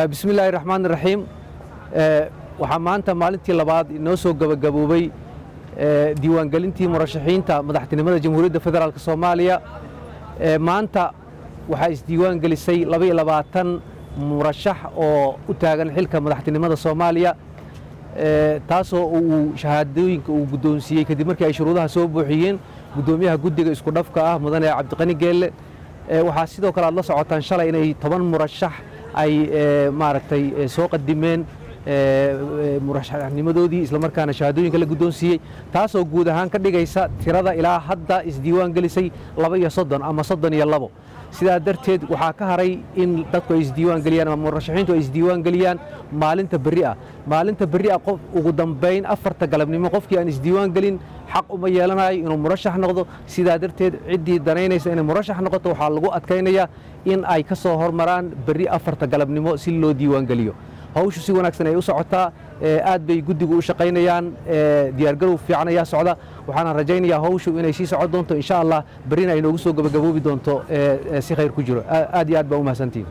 Bismi illaahi raxmaan raxiim. Waxaa maanta maalintii labaad inoo soo gebagaboobay diiwaangelintii murashaxiinta madaxtinimada Jamhuuriyadda Federaalka Soomaaliya. Maanta waxaa isdiiwaan gelisay 22 murashax oo u taagan xilka madaxtinimada Soomaaliya, taasoo uu shahaadooyinka uu guddoonsiiyey kadib markii ay shuruudaha soo buuxiyeen guddoomiyaha guddiga isku dhafka ah, mudane Cabdiqani Geelle. Waxaa sidoo kale aad la socotaan shalay inay 10 murashax ay maaragtay soo qadimeen murashaxnimadoodii, islamarkaana shahaadooyinka la guddoonsiiyey, taasoo guud ahaan ka dhigaysa tirada ilaa hadda isdiiwaan gelisay 32 ama 32. Sidaa darteed waxaa ka haray in dadku ay isdiiwaan geliyaan ama murashaxiintu ay isdiiwaan geliyaan maalinta berri ah. Maalinta berri ah qof ugu dambayn 4ta galabnimo qofkii aan isdiiwaan gelin xaq uma yeelanayo inuu murashax noqdo. Sidaa darteed ciddii danaynaysa inay murashax noqoto waxaa lagu adkaynayaa in ay ka soo hormaraan berri 4ta galabnimo si loo diiwaan geliyo. Hawshu si wanaagsan ay u socotaa, aad bay guddigu u shaqaynayaan, diyaargarow fiican ayaa socda. Waxaana rajaynayaa hawshu inay sii socon doonto, insha Allah, berrina ay noogu soo gabagaboobi doonto si khayr ku jiro. Aad iyo aad baa u mahadsantihin.